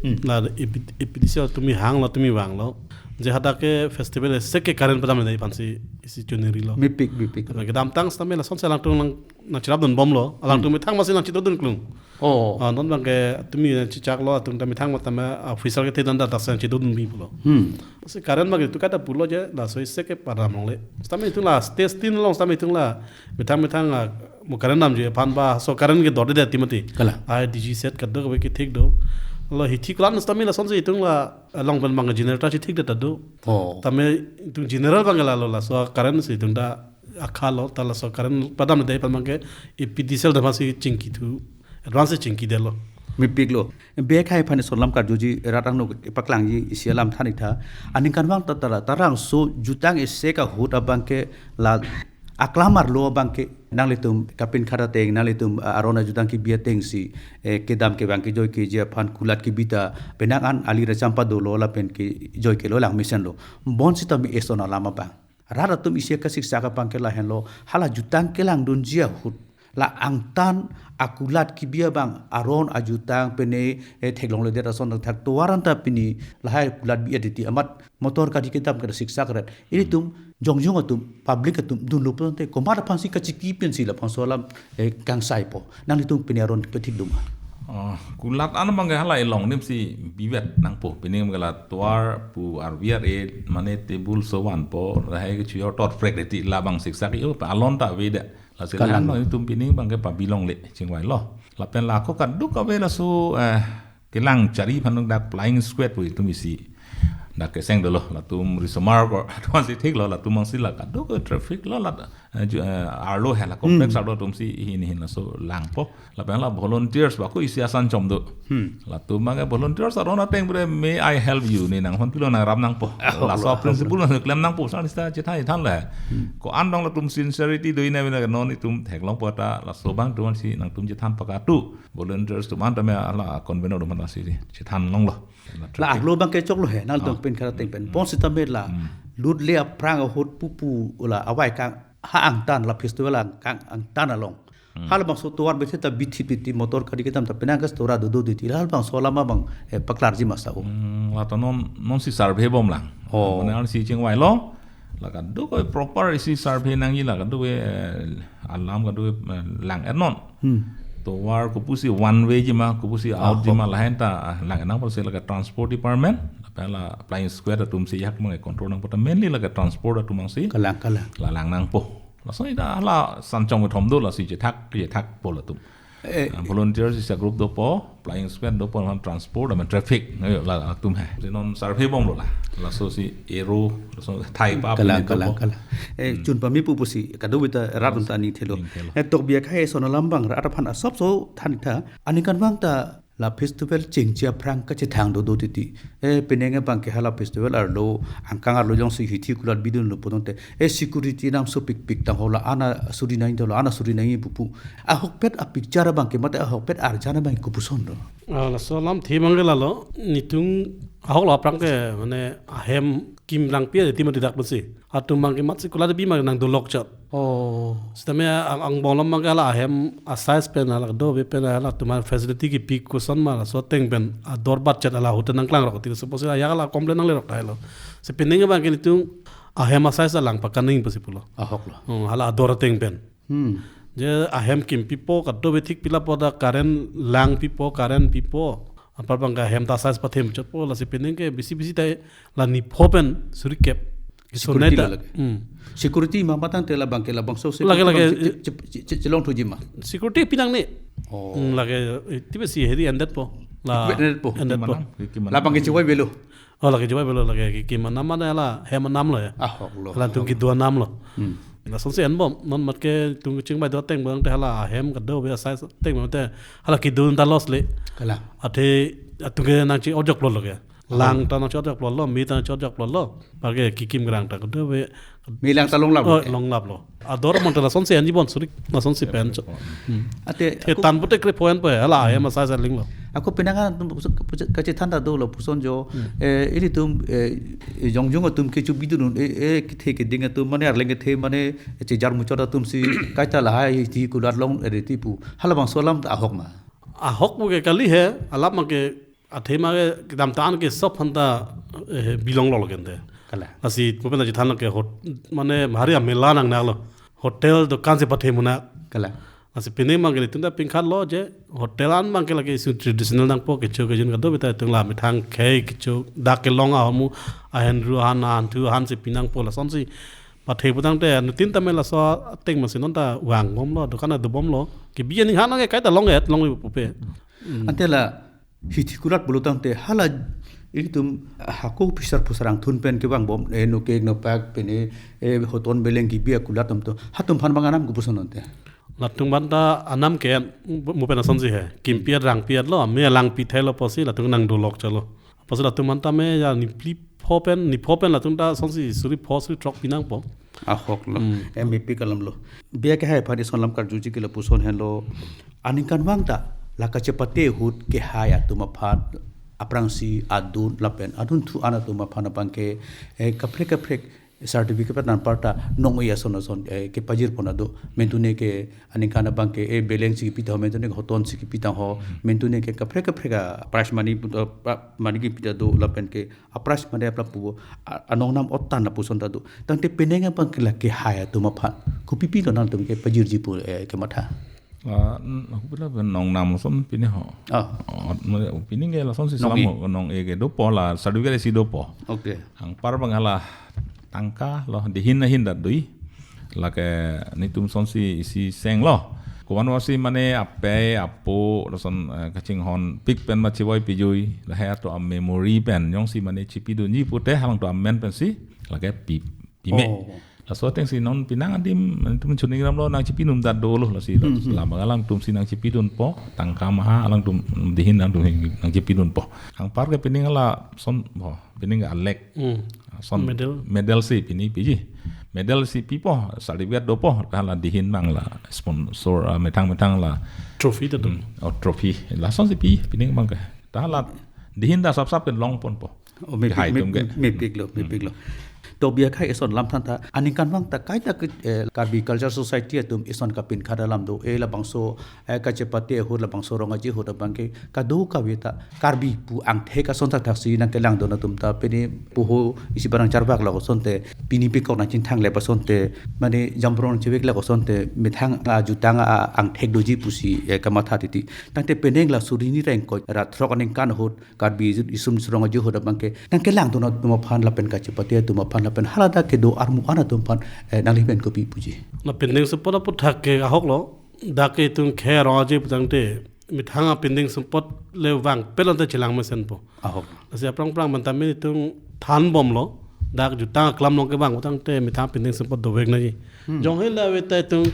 Hmm. La A P, A P D C L atum mi hanglo atum mi vanglo. Je hadak ke festival isi ke current padam dei aphansi isi chuniri lo. Mepik, mepik. Abang kedamtang sitame lasonsi alangtum nang, nangcherap dunbomlo. Alangtum Hmm. methang masi nangchedodun klung. Oh. Ah, non bang ke tumi chechak lo atum ta methang matame officer kethe dan ta ta sang chedodun bi pulo. Hmm. Si current bang ke tu kata pulo je laso isi ke padam longle. Sitame itum la stage tin along sitame itum la methang methang, ah, mo current damjui aphan ba so current ke dorde de timati. Kala. Ai D G set kado ke thik do. Lo hithi klan sitame lasonsi itum la along pen bang generator si thik de ta do. Oh. Tame itum general bang ke la lo laso current si itum ta akha lo, ta laso current padam dei aphan bang ke A P D C L ta masi chingki thu, advance chingki detlo. Mepik lo. Biak hai aphan son alam karjuji rat angno paklangji isi alam than ik tha. Aningkanvang ta tara, tarangso jutang isi ahut abang ke la aklamar lo abang ke nanglitum kapin khada teng, nanglitum, ah, aron ajutang kebi ateng si, eh, kedam kevang kejoi keji aphan kulat kebi ta penang an ali racham padolo lapen kejoi kelo lang mesen lo. Bonsitame eson alam abang. Rat atum isi kasiksak abang ke lahenlo, hala jutang kelangdunji ahut. la angtan akulat kebi abang aron ajutang pene, eh, theklongledet ason thakthak tovar anta pini lahai kulat bi-et titi amat motor kadi kedam keda siksak ret. Ilitum jongjung atum, public atum dunlo pulote komat aphansi kachiki pensi labangso alam, eh, kangsaipo. Nanglitum pini aron pethik doma? Oh, kulat an abang ke hala ilong nim si bivet nangpo. Pini abang ke la tovar pu arviar e mane table so vanpo, lahai ke chuyor tor prek deti labang siksak yo pa alon ta veda. Lasi Kalang. Lahan itum pini abang ke pabilongle chingvailo. Lapen la ako kaduk ave laso, eh, kelang chari phanung dak flying squad pu itum isi dak keseng dolo, latum risomar ko, atum si thiklo, latum angsi la kaduk traffic lo la, eh, ju-, eh, arlo hela complex Hmm. arlo atum si hin hin laso langpo. Lapen la volunteers ba ko isi asan chom do. Hmm. Latum abang ke volunteers aron ateng bre, "May I help you?" ne nang hon pilo nang ram nangpo. Ah, Laso oh, principle nang klem nangpo, san ista chethan than le. Hmm. Ko-an dong latum sincerity do ina vela non itum theklongpo ta laso abang atum si nangtum chethan pakatu. Volunteers atum an tame hala convener atum an si chethan longlo. La arlo abang ke choklo he, nang Ah. tong pen khara teng pen. Hmm. Bonsitame la Hmm. lut le aphrang ahut pupu la avai kang ha angtan la festival ang kang angtan along. Hmm. Halabangso tovar bese ta bithip titi motor kadi kedam ta penang ke stora dodo titi. Halabangso alam abang, eh, paklarji ma sa o. Hmm, la ta non, non si survey bomlang. Oh. Mane an si chingvailo. La kaduk proper isi survey nangji la kaduk, eh, alam kaduk, eh, lang-et non. Hmm. Tovar kopusi one way ji ma, kopusi out Ah, ji ma, oh. lahen ta, ah, lang nangpo si la ke transport department, lapen la flying squad atum si yak mang control nangpo ta mainly la ke transport atum angsi Kalang, kalang. la lang nangpo. Laso ida la sanchong kethom do lasi chethak, chethakpo latum. Eh, Ah, volunteers isi group dopo, flying squad dopo, lapen transport, lapen traffic, ayo la atum he. Si non survey bomlo la. Laso si ero, laso thai pa Kalang, pini kalang, dopo. kalang. Eh, Hmm. chun pame pupusi, kadokave ta rat atum ta ning thelo. Ning thelo. Eh, tokbi akhai eson alam abang rat aphan asapso than tha. Aningkanvang ta la festival chengche aphrang kachethang dodo titi. Eh, penang abang ke hala festival arlo, angkang arlo jongsi hithi kulat bidunlo pulote. Eh, security nam sopikpik tang ho la ana suri nangji do la ana suri nangji pupu. Ahokpet apicture abang ke mate ahokpet arjan abang kopuson do? Ah, laso alamthe abang ke lalo, netum ahok lo aphrang ke mane ahem kim rangpi ati mati dak pusi. Atum abang ke mat si kulat bi abang nang dolok chot. Oh. Sitame ang, angbong alam abang ke hala ahem a-size pen hala dove pen hala atum aphan facility kipi koson ma laso ateng pen ador bat chot hala hotel nangklang rok ti. Suppose hala yak hala complain nangle rok tahai lo. Si penang abang ke netum ahem a-size alang pakaningpo si pulo. Ahok lo. Hmm, hala ador ateng pen. Hmm. Je ahem kim pipo, kadokave thik pilapo ta current lang pipo, current pipo. Apar abang ke ahem ta size pathem chotpo, lasi penang ke bisi bisi ta la nipho pen suri kep. Security Sonai ta. lo lake. Hmm. Security ma matang te labang ke labangso Lake, security lake, abang che-, che-, che-, che-, chelongthuji ma. Security pinangne. Oh. Hmm, lake, eh, tipe si heri endetpo. La Equipment endetpo. endetpo. Kim anam, kim anam. Labang ke chevoi avelo. Oh, lake chevoi avelo lake ki, kim anam mane la hem anam lo ya. Ahok lo. Hala atum kedo anam lo. Hmm. Lasonsi enbom, non mat ke atum chingvai do ateng abang te hala ahem kadokave a-size ateng abang te hala kedo ta loss le. Kalang. Athe atum ke nangchi-ojok lo lo ke. Lang ta nangchi-ojok lo lo, me ta nangchi-ojok lo lo. Apar ke kikim kerang ta kadokave. Me lang ta longlap lo Oh, ke. longlap lo. Ador mon te lasonsi enji bon suri, lasonsi pen cho. Hmm. Ate The ako tan pute kre point po hala ahem a-size aling lo. Ako penang atum puson, puson, kachethantha dolo puson jo, Hmm. eh, ilitum, eh, jongjung atum kecho bidun, eh, eh, kethe keding atum mane arleng kethe mane chejar muchot atum si kaita lahai hithi kulat long, eh, tipu. Halabangso alam ta ahok ma. Ahok pu ke kali he, alam abang ke athema ke kedamtang ke sob aphan ta, eh, belong lo lo kente. Kalang. Lasi mo pen chethan lo ke hot-, mane bhari amela nang na lo. Hotel dokan si pathe muna. Kalang. Lasi penang abang ke netum ta pingkhat lo je hotel an abang ke lake isu traditional nangpo kecho kejun kadokave ta itum la methang khei kecho dak kelong ahormu ahen ru han han thu han si pinangpo lasonsi pathe putangte nutin tame laso ateng masi non ta vangbom lo dokan adobom lo kebi aning han ke kaita long-et longle pupe. Hmm. Ante la hithi kulat pulo tangte hala ilitum hako pisar pusarang thun pen kevangbom, eh, no kek no pak pen, eh, eh, hoton beleng kebi akulat atum to. Hatum aphan abang anam kopuson ante? Latum aphan ta anam ke mo pen asonsi he. Kimpi-et rangpi-et lo, me langpi thai lo pusi latum nang dolok chalo. Pusi latum aphan tame ya nipli pho pen, nipho pen latum ta asonsi suri pho suri throk pinangpo. Ahok lo, Hmm. M V P kalam lo. Biya kehai aphan eson alam karjuji ke lapuson henlo. Aningkanvang ta la kachepate ahut kehai atum aphan aphrangsi adun lapen adunthu an atum aphan abang ke, eh, kaprek kaprek certificate pen anparta nong-e ason ason, eh, kepajir pon ado. Mentune ke aningkan abang ke, eh, beleng si kipi tang ho, mentune ke hoton si kipi tang ho, mentune ke kaprek kaprek a prize money pu, eh, pra-, money kipi ta do lapen ke a prize money apla pu, a, anong nam otan lapuson ta do. Tangte penang abang ke lake hai atum aphan kopi pilo nangtum kepajirji pu, eh, kematha? Ah, n-, aku pila nong nam son pini ho. Ah. Oh, mane pini ke lason si Nong-e. Selam ho, nong-e ke dopo la, certificate si dopo. Okay. Anpar abang hala tangka lo, dihin ahin dat dui. Lake netum son si isi seng lo. Kovan wasi mane ape, apo, lason, eh, kachinghon pik pen ma chivoi pijui. Lahai atum a memory pen jongsi mane chipidunji pute halangtum amen pensi lake pi, pime. Oh. Laso ateng si non penang adim, netum chuning ram lo nangchipinum dat dolo lasi. Hmm, hmm. Labang alangtum si nangchipidunpo, tangka maha alangtum dihin alangtum nangchipidunpo. Anpar ke pining ala son, bo, pining alek. Hmm. Son Medal. Medal si pini piji. Medal si pipo, certificate dopo, hala dihin abang la sponsor, ah, methang methang la. Trophy ta do. Hmm, oh, trophy. Lason si pi, pining abang ke. Ta hala dihin ta sap sap ke long ponpo. Oh, mepik, Hai me-, atum ke. me-, mepiklo, Hmm. mepiklo. To biakhai eson lam than ta, aningkan abang ta kaita ke, eh, Karbi Culture Society atum eson kapinkhat alam do, eh, labangso, eh, kachepate ahut labangso rong aje ahut abang ke, kadokave ta, Karbi pu angthek ason thakthak si nangkelangdun atum ta, pini poho isi barang charvak lo asonte, pini pekok nangchingthang le asonte, mane jamrong chevek le asonte, methang ajutang a angthek doji pusi, eh, kamatha titi. Tangte penang la suri hini ra ingkoi ra throk aningkan ahut, Karbi Riso Nimso Rong Aje ahut abang ke, nangkelangdun atum aphan lapen kachepate atum aphan lapen haladak kedo armu an atum aphan, eh, nangli pen kopi puji? La pending support aphuthak ke ahok lo, dak ke itum khei rong aje pu tangte, methang a pending support le vangpet ante chelang mesenpo. Ahok. Lasi aphrang phrang bang tame itum thanbomlo, dak jutang aklam along kevang pu tangte methang pending support dovek nangji. Hmm. Jong hela ave ta itum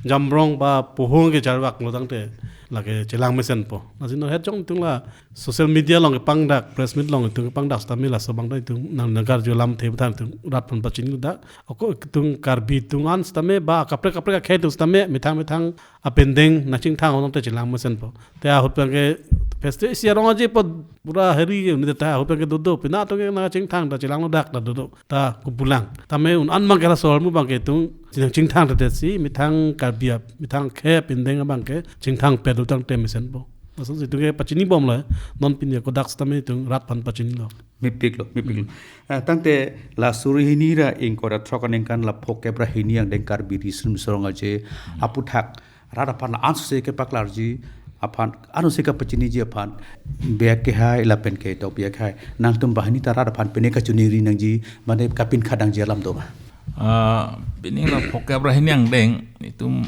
jamrong ba poho ke charvak lo tangte lake chelang mesenpo. Lasi non het jong itum la social media along kepangdak, press meet along itum kepangdak setame laso abang ta itum nang nangkarju alamthe pu than itum rat aphan pachini dak. Ako itum Karbi atum an setame ba kaprek kaprek akhei atum setame methang methang a pending nangchingthang along te chelang mesenpo. Te ahut abang ke festival isi arong aje apot pura heri ke unit ta ahut abang ke dodo. Pina atum ke nangchingthang ta chelanglo dak ta dodo. Ta kopulang. Tame un an abang ke laso ahormu abang ke itum nangchingthang ta si methang Karbi a, methang khei pending abang ke chingthang pet do tangte mesenpo. Laso si itum ke pachinibomlo. Non pini ako dak setame itum rat aphan pachinilo. Mepiklo, mepiklo. Hmm. Ah, tangte la suri hini ra ingkoi ra throk aningkan la phongkep ra hini angdeng Karbi Riso Nimso Rong Aje aphuthak rat aphan la ansose kepaklarji aphan, ansose kapachiniji aphan, biakhai lapen ke to biakhai, nangtum banghini ta rat aphan pine kachiningri nangji, mane kapinkhat nangji alam do ma? Ah, pining la phongkep ra hini angdeng itum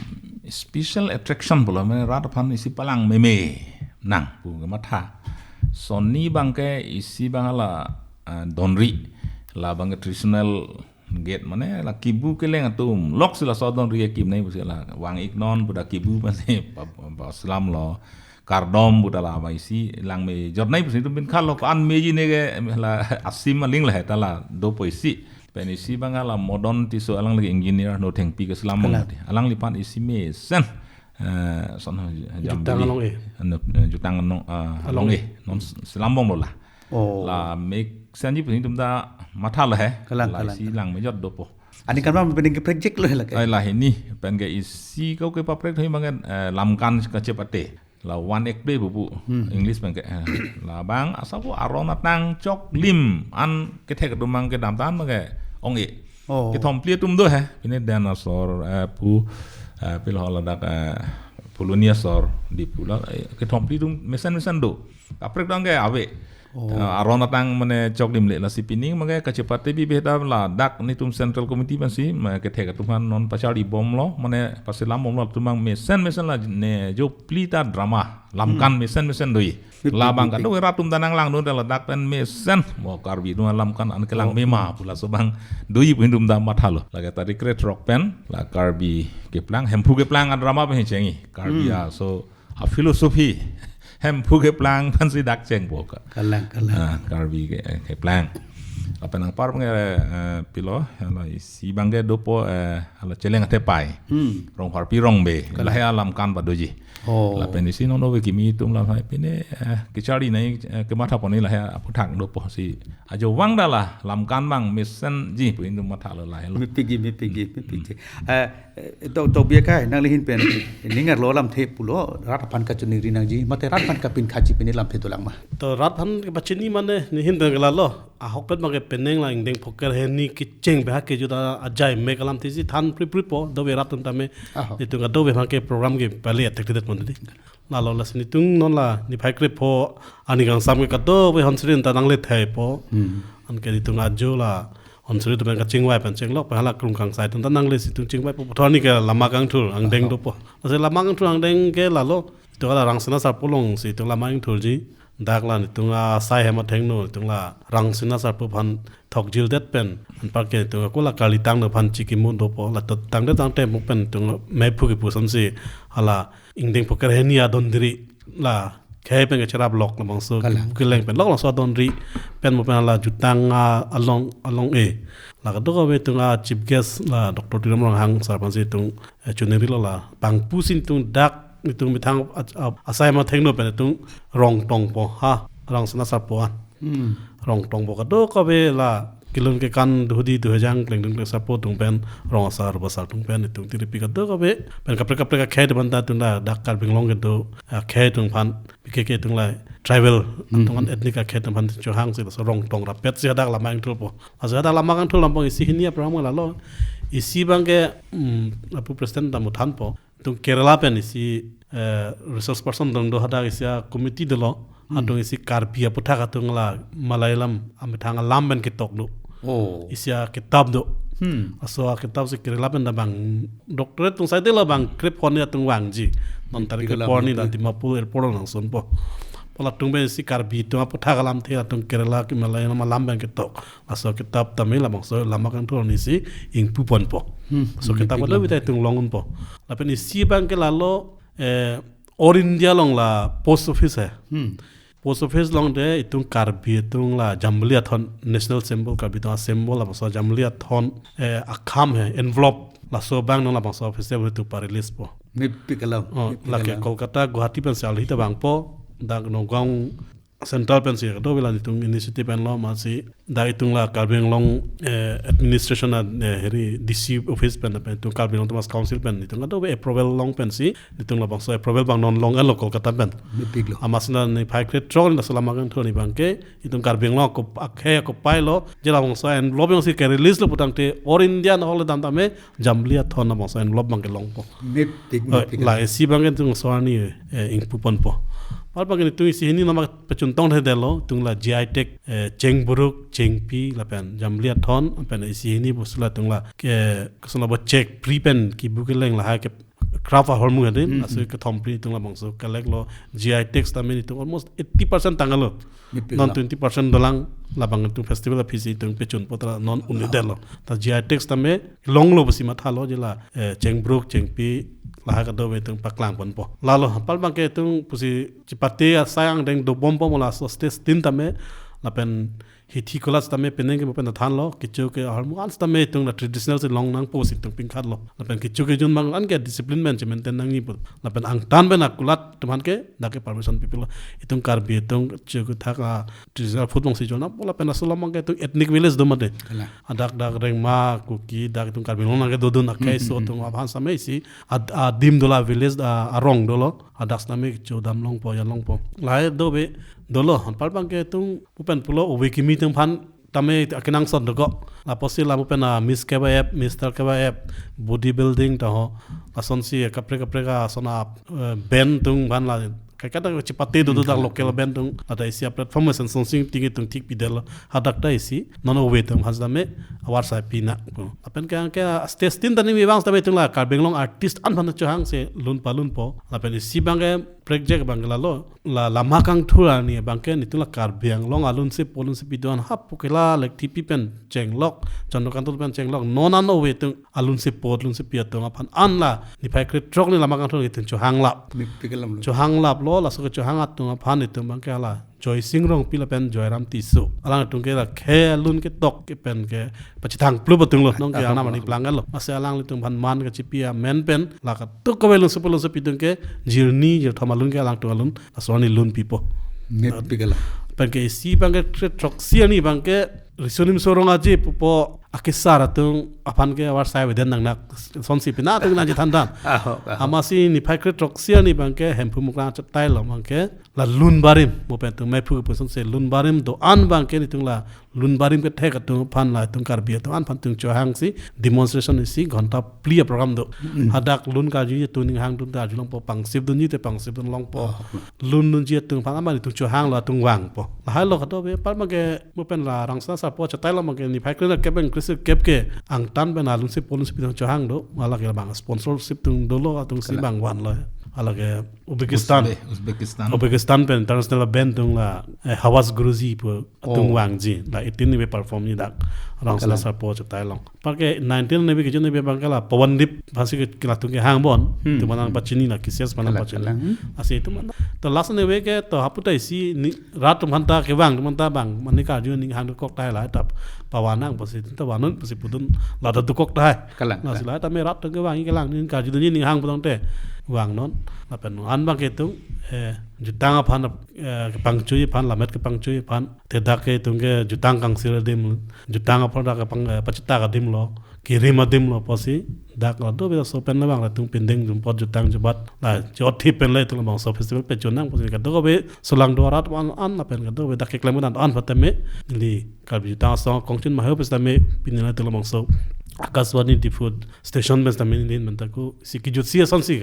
special attraction pulo, mane rat aphan isi palang meme nang pu kematha. Sonni abang ke isi abang la, ah, donri, labang ke traditional gate, mane la kibu keleng atum lok si laso donri akim nai pusi la vang-iknon pu ta kibu mane pa, pa, paslamlo, kardom pu ta la ma isi lang mejor nai pusi itum pinkhatlo, ko-an meji ne ke la asim aling la heta la dopo isi. Pen isi abang la Modon Tisso, alang lake engineer, no Thengpi keslam Kalang. Mati. Alangliphan isi mesen, eh, son ho, jam Jutang bili. Along-e. Ano, eh, jutang along, ah, Along-e. Along-e. Non s-, selambomlo la. Oh. La mesenji pu itum ta mathalo he. Kalang, La kalang, isi kalang. Lang mejor dopo. Aningkan abang pining ke project lo he lake. Ai la hini, pen ke isi ko kepaprek thoi abang ke, eh, lamkan kachepate. La one act play pupu. Hmm. English abang ke, eh, labang asap aron atang choklim an kethek atum abang kedam tang abang ke ong-e. Oh. Kethom phli atum do he. Pine Dena asor, eh, pu, eh, pilo ladak, eh, Polonia asor, Diphu la, eh, kethom phli atum mesen mesen do. Kaprek abang ke ave. Oh. Eh, aron atang mane choklim le, lasi pining abang ke kachepate bi beda ladak netum Central Committee pensi, ma kethek atum aphan non pacharlibomlo, mane paselambomlo atum abang mesen mesen la ne jo phli ta drama lamkan Hmm. mesen mesen doji. Bip, bip, Labang bip, bip. Kadokave rat atum ta nanglangdun ta ladak pen mesen. Mo Karbi atum lamkan an kelang Oh. mema pu laso abang doji pu itum ta mathalo. Lake tarik krethrok pen la Karbi keplang, Hemphu keplang a drama pen chengji. Karbi Hmm. aso a philosophy. Hemphu keplang pensi dak chengpo ka. Kalang, kalang. Ah, Karbi ke, keplang. Lapen anpar abang ke, eh, pilo, hala isi abang ke dopo, eh, hala Cheleng Athepai. Hmm. Rongpharpi Rongbe. Kalang. Lahai alam kan padoji. Oh. Lapen isi non ove kimi atum lahai pine, eh, kacharli nangji, eh, kematha pon lahai aphuthak dopo si. Ajo vang da la, lam kan abang mesenji pu itum mathalo lahai lo. Mepikji, mepikji, mepikji. Eh, eh, Dok, Dok Biakai, nangli ahin pen, ning arlo alamthe pulo, rat aphan kachiningri nangji, mate rat aphan kapinkhaji pine lamthe dolang ma? To rat aphan kepachini mane, nehin pen ke lalo, ahokpet abang ke penang la ingdeng phoker hini kecheng beha keju ta ajai mek alamthe si than pripri po, dove rat atum tame, Aho. Netum kadove abang ke program ke pale atek tedet mon di. Lalo lasi netum non la niphai krepho arni kangsam ke kadove Honsiri ta nangle thaipo. Hmm. Anke netum ajo la Honsiri atum kachingvai pen chenglok pen hala Krung Kangsai atum ta nangle si itum chingvaipo. Puthot arni ke Lama Kangthur angdeng Aha. Dopo. Lasi Lama Kangthur angdeng ke lalo itum la Rangsina Sarpo along si itum Lama Kangthurji. Dak la netum asai hem athengno, netum la Rangsina Sarpo aphan thokjildet pen, anpar ke netum ako la karli tangno aphan chikimo dopo, la to tangdet tangte mo pen netum mephu kipu asonsi hala ingdeng phoker hini adon diri la khei pen kacherap lok labangso Kalang. Keleng pen lok labangso adon diri pen mo pen hala jutang a along along e. La kadokave itum a chief guest la Doctor Tuliram Ronghang sir aphansi itum, eh, chiningrilo la pangpusi itum dak itum methang a, a, asai hem athengno pen itum rong tongpo ha Rangsina Sarpo an. Hmm. Rong tongpo kadokave la kelun kekan duhudi duhejang klengdun klengsarpo atum pen rong asar basar atum pen itum tiripi kadokave pen kaprek kaprek akhei atum anta itum la dak Karbi Anglong kedo akhei atum aphan P K K atum la tribal Hmm. atum an ethnic akhei atum aphan chohangsi laso rong tong rapetsi hadak Lama Kangthurpo. Laso hadak Lama Kangthur along abang isi hini a-program lalo. Isi abang ke, mm, lapu president ta mo thanpo. Itum Kerala pen isi, eh, resource person atum do hadak isi a-committee dolo. Hmm. Atum isi Karbi aphuthak atum la Malayalam amethang alam pen ketok do. Oh. Isi akitap do. Hmm. Laso akitap si Kerala pen ta bang doctorate atum saidelo bang krepho arni atum vangji. Non tarik Kerala krepho arni pen ta tu. Dimapur airport along sunpo. Pu latum pen isi Karbi atum aphuthak alamthe atum Kerala ke Malayalam alam pen ketok. Laso kitap tame labangso Lama Kangthur arni si ingpu ponpo. Hmm. Laso kitap Ingpu kadokave ta itum long unpo. Lapen isi abang ke lalo, eh, All India along la post office he. Hmm. Post office along te itum Karbi atum la Jambili Athon national symbol Karbi atum a-symbol labangso Jambili Athon, eh, akham he envelope laso abang non labangso office te itum pa-release po. Mepik alam, Oh, mepik lake alam. Kolkata, Guwahati pensi arlo hita vangpo, dak Nagaon Central pensi kadokave la netum initiative enlo amatsi dak itum la Karbi Anglong, eh, administration a, eh, heri D C office pen pen itum Karbi Anglong Autonomous Council pen itum kadokave approval long pensi itum labangso approval abang non long enlo Kolkata pen. Mepiklo. Amatsi la niphai krethrok arni laso Lama Kangthur arni abang ke itum Karbi Anglong ako akhei ako pailo je labangso envelope jongsi ke-release lo putangte All India ahok le dam tame Jambili Athon labangso envelope abang ke longpo. Mepik, Oh, mepik. La isi abang ke itum laso arni, eh, ingpu ponpo. Par abang ke itum isi hini nama pachun tong thedetlo, itum la G I tag, eh, chengbruk, chengpi, lapen Jambili Athon, lapen isi hini pusi la itum la ke, koson la bo chek pri pen kibu keleng lahai ke craft ahormu hedi, Hmm, aso hmm. Kethom pri itum labangso collect lo, G I tag tame itum almost eighty percent tanglo. Mepik Non la. Twenty percent dolang labang itum festival aphi si itum pachunpo ta non un-edetlo. Ta G I tag tame longlo pusi mathalo je la, eh, chengbruk, chengpi, lahai kadokave itum paklang ponpo. Lalo, anpar abang ke itum pusi chipate asai angdeng dobompo mo laso stage tin tame, lapen hithi kolat tame penang ke mo pen thanlo, kecho ke ahormu an tame itum la traditional si long nangpo si itum pingkhatlo. Lapen kecho kejun abang an ke discipline pen che-maintain nangji pu. Lapen angtan pen akulat atum aphan ke dak ke permission pipiklo. Itum Karbi atum kecho kethak a traditional food alongsi chol nangpo lapen laso alam abang ke itum ethnic village do mate. Kalang. Hadak dak Rengma, Kuki, dak itum Karbi Anglong nang kedodun akhei Hmm, hmm, so hmm. Atum aphan tame isi ad-, adim dola village a, arong dolo. Hadak tame kecho dam longpo, ya longpo. Lahai dove dolo, anpar abang ke itum mo pen pulo ove kimi atum aphan tame akenangsot dokok. Lapusi la mo pen a Miss Kebab, Mister Kebab, body building ta ho. Lasonsi kaprek kaprek ason a, eh, band atum aphan la kaiketa chipate dodo dak Hmm. Local band atum. Lata isi a-platform ason sonsing tinggi atum thik pidetlo. Hadak ta isi non ove atum aphan tame award sai pinang. Lapen ke, ke stage tin ta nimi abang tame itum la Karbi Anglong artist an aphan chohangsi lun palunpo. Lapen isi abang ke project abang ke lalo. La Lama Kangthur arni abang ke netum la Karbi Anglong alunsepo lunsepi do-an hapu ke la Lekthipi pen chenglok, Chandrakanta pen chenglok, non an ove atum alunsepo lunsepi atum aphan an la niphai krethrok arni Lama Kangthur arni itum chohanglap. Mepik alam lo. Chohanglap lo laso kechohang atum aphan itum abangke hala Joysing Rongpi lapen Joyram Tisso. Alangtum ke la khei alun ketok ke pen ke pachethang plup atum lo. Non ke Aha, anam aha. Ani plang lo. Masi alanglitum aphan man kachipi amen pen la katuk kave lun supo lun supi atum ke jirni jirthom alun ke alangtum alun laso arni lun pipo. Mepik lo. Pen ke isi abangke kre throksi arni abangke Riso Nimso Rong Aje pupo akesar atum aphan ke avarsai avedet nangnak sonsi pina atum nangji than than. Aho, aho. Amatsi niphai kre throksi arni abangke Hemphu Mukrang achetai along abangke la lun barim mo pen atum mephu pu sonsi lun barim do-an abangke nelitum la lun barim kethek atum aphan la itum Karbi atum an aphan itum chohangsi demonstration isi ghonta phli aprogram do. Mm. Hadak lun karju atum ninghang dun ta arjulongpo, pangsip dunji te pangsip dunlongpo. Oh. Lun dunji atum aphan amat itum chohanglo, itum vangpo. Lahai lo kadokave apar abangke mo pen la Rangsina Sarpo achetai along abangke niphai kre kep pen kre kep ke angtan pen alun si polun si pitang chohang do. Hala ke abang sponsorship atum dolo, atumsi Kalang. Abang vanlo. Hala ke Uzbekistan. Uzbe-, Uzbekistan. Uzbekistan pen international band atum la, eh, Hawas Guruji pu atum Oh. vangji. La eighteen nive perform ji dak Rangsina Kalang. Sarpo achetai along. Apar ke nineteen nive kejun nive abangke la Pawandeep aphansi ke latum kehang bon. Hmm, Itum aphan hmm. Pachini la, K C S aphan Kalang, pachini. Kalang, hmm. Lasi itum aphan. To last nive ke to hapu ta isi ni rat atum aphan ta kevang atum aphan ta abang mane karju ninghang dokok tahai la ta pavanang pusi ta vannon pusi pudun la ta dokok tahai. Kalang, Lasi kalang. La tame rat atum kevang kelang ning karju ninghang putangte vangnon. Lapen an abangke itum, eh, jutang aphan, eh, kepangchui aphan, lammet kepangchui aphan. Te dak ke itum ke jutang kangsir adim, jutang aphan dak kepang, eh, pachethak adim lo, kirim adim lo pusi dak lo do be so pen labang latum pindeng jumpot jutang jubat la jot thip pen le itum labangso festival pechonang pusi kadokave solang do arat an an lapen kadokave dak keklem an an patame neli Karbi Jutang Asong kongchin maheu pusitame pini la itum labangso Akashvani Diphu station pusitame neli menta ko si kejutsi asonsi,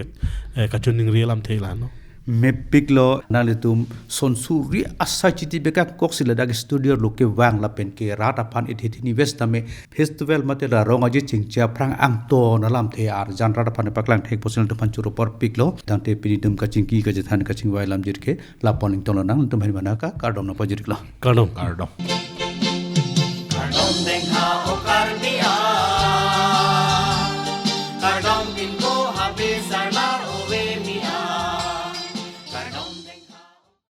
eh, kachiningri alamthe la no. Mepik lo, nanglitum son suri asai chiti bekak koksi ladak studio lo kevang lapen ke rat aphan ithit ni vest tame festival mate la Rong Aje chingcha phrang angton alamthe arjan rat aphan paklang thek pusi nanglitum aphan choro parpik lo. Tangte pini itum kachingki kachethan kachingvai alam jirke la pon ingtong lonang, nanglitum hari mana ka kardom nangpajirlo. Kardom. Kardom.